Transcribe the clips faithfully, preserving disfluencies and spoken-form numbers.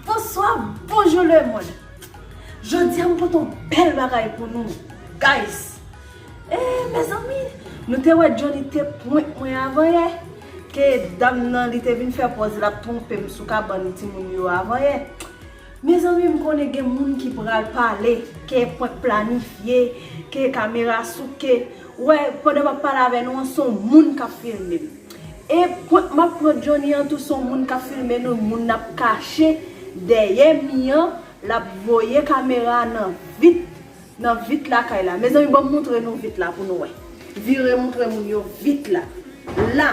Bonswa, bonjou lemonn. Jodi a m pote yon bèl bagay pou nou, guys. E mezanmi, nou te wè Johnny te prank mwen avan yè, ke dam nan li te vin fè pòz l ap twonpe m sou kabann timoun yo avan yè. Mezanmi, m konnen gen moun ki pral pale ke prank planifye, ke kamera souke. Wè, pandan m ap pale avè nou an, se yon moun k ap filme m. E prank m ap prank Johnny an tou, se yon moun k ap filme nou, moun n ap kache dèyè mi an, l ap voye kamera nan vit, nan vit lakay la. Mezanmi, ban m montre nou vit la pou nou wè. Vire montre moun yo vit la. La.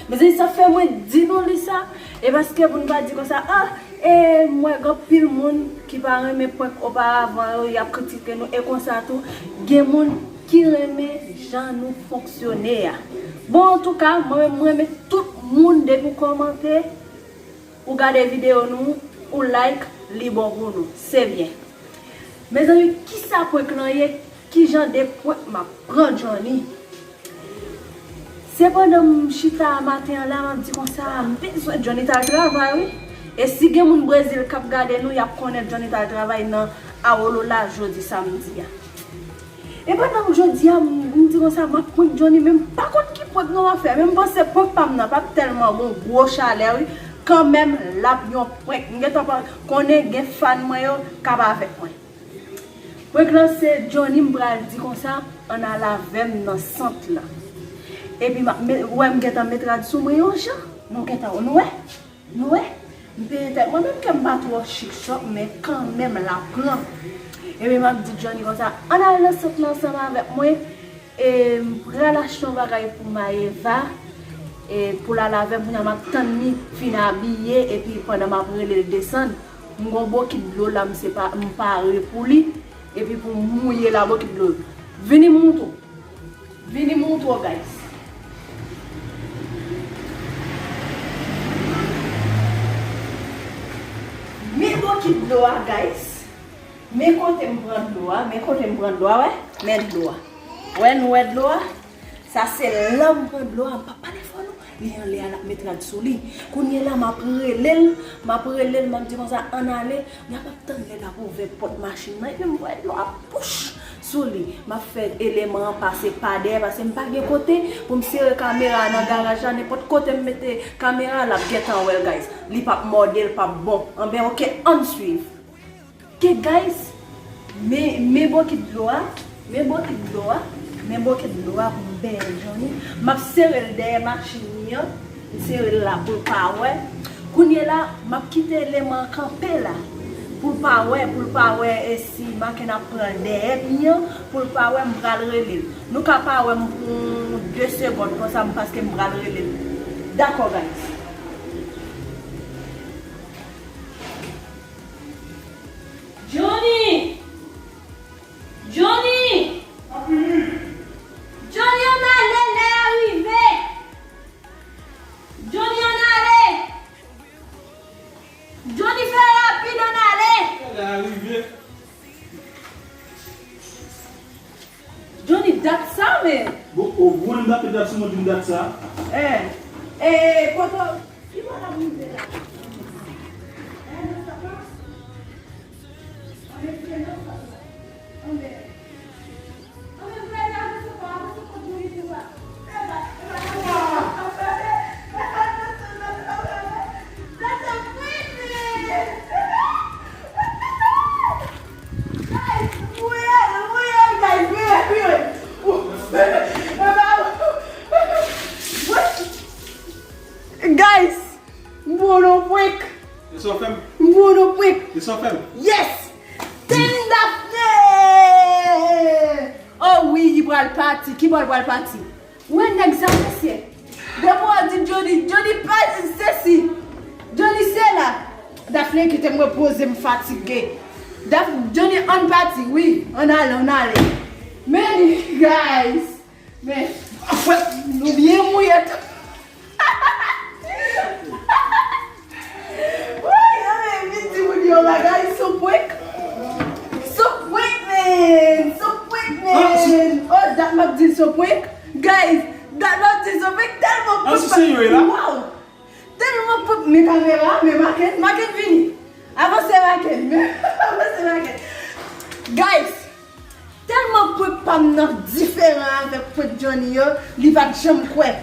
Mezanmi, sa fè mwen di nou li sa. E paske pou nou pa di konsa, ah, e m wè gen anpil moun ki pa renmen prank oparavan yo, y ap kritike nou, e konsa tou, gen moun ki renmen jan nou fonksyone a. Bon, antouka, mwen menm, mwen renmen tout moun depi w kòmante, ou gade videyo nou, ou like, li bon pou nou. Se byen. Mezanmi, kisa prank lan ye? Kijan de prank m ap pran Johnny? Se pandan m chita a maten an la, m ap di konsa, m bezwen Johnny t al travay, wi. E si gen moun Brezil k ap gade nou, y ap konnen Johnny t al travay nan Awolola jodi samdi a. E pandan jodi a, m, m di konsa, m ap prank Johnny, men m pa konn ki prank nou ap fè. Men m panse prank pa m nan p ap tèlman bon, gwo chalè, wi. Kanmenm, l ap yon prank. M gentan pa, konnen gen fan mwen yo k ap avèk mwen. Prank lan se Johnny m pral di konsa, ann al avè m nan sant la. Epi m ap met, ou wè m gentan met rad sou mwen yon jan. Nou gentan, nou wè? Nou wè? M peye tèt mwen, menm ke m pa twò chik chòk, men kanmenm l ap pran. Epi m ap di Johnny konsa, ann al nan sant lan ansanm avèk mwen. E m pral achte yon bagay pou Maëva, e pou l al avè m, kounye a m ap tann li fin abiye, epi pandan m ap rele l desann, m gon bokit dlo la, m se pa, m pare pou li, epi pou m mouye la bokit dlo. Vini m moutre w. Vini m moutre w, guys. Men bokit dlo a, guys. Men kote m pran dlo a, men kote m pran dlo a, wè. Men dlo a. Wè, nou wè dlo a? Sa se la m pran dlo a, m p ap pale fò non. Li anlè a, l ap met rad sou li. Kounye a la, m ap rele l, m ap rele l, m ap di konsa, ann ale. Kounye a m ap tann lè l ap ouvè pòt machin nan, epi m wè dlo a pouch sou li. M ap fè eleman an pase pa dèyè, paske m pa gen kote pou m sere kamera a nan garaj la. Nenpòt kote m mete kamera a, l ap gentan wè l, guys. Li p ap mòde, l p ap bon. Anben, oke, ann swiv. Ke guys, men, men bokit dlo a, men bokit dlo a, men bokit dlo a pou m benyen Johnny. M ap sere l dèyè machin li an, m sere l la pou l pa wè. Kounye la, m ap kite eleman an kanpe la, pou l pa wè, pou l pa wè, e si Maken ap pran l dèyè mi an, pou l pa wè, m pral rele l. Nou ka pa wè m pou de segonn konsa, m, paske m pral rele l. Dakò, guys. Johnny! Johnny! Johnny, ann ale, lè a rive! Johnny, ann ale! Johnny, fè rapid, ann ale! Lè a rive. Johnny, dat sa, men. Bon, o, ou konnen m t ap fè dat sou mwen, di m dat sa. Eh, eh, kote, ki bò n ap rive la? Eh, nan sa pa? Ann, espere nan sa pa. Ann, ann, ann, frè, avanse pa, avanse kot Johnny tou la. Epa, epa, epa, epa, epa, epa, epa, epa, epa, epa, epa, epa, epa, epa, epa, epa, epa, epa, epa, epa, Guys, mwen, mwen, guys, mwen, mwen. Guys, m pran yon prank. E sa w fè m? M pran yon prank. E sa w fè m? Yes! Team Daphné! Oh wi, li pral pati. Ki bò l pral pati? Wè nèg sa, mesye. Depi w di Johnny, Johnny pa di sesi. Johnny se la. Daphné, kite m repoze, m fatige. Daf, Johnny, ann pati, wi. Ann ale, ann ale. Men, guys. Men, nou byen mouye tou. Woy, ann vin di moun yo bagay sou prank. Sou prank, man. Sou prank, man. Oh, dat m ap di sou prank. Guys, dat m ap di sou prank tèlman prank. Wow. Tèlman Men kamera, men Maken, Maken vini. Avanse Maken, avanse Maken. Guys, tèlman prank pa m nan diferan avèk prank Johnny yo, li pa t janm kwè.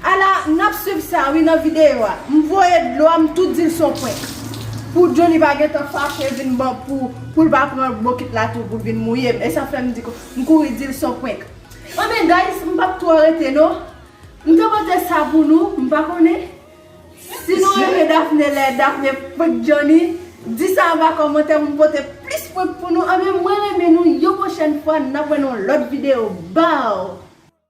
Ala, n ap swiv sa wi nan videyo a. M voye dlo a, m tou di l se yon prank. Pou Johnny pa gentan fache vin ban pou, pou l pa pran bokit la tou pou l vin mouye m. E sa fè m di, m kouri di l se yon prank. Anben guys, m p ap twò rete non. M te pote sa pou nou, m pa konnen. Si nou renmen Daphne lè Daphne prank Johnny, di sa anba kòmantè pou m pote plis prank pou nou. Anben mwen renmen nou, yon pwochèn fwa n ap wè nan yon lòt videyo. Baw!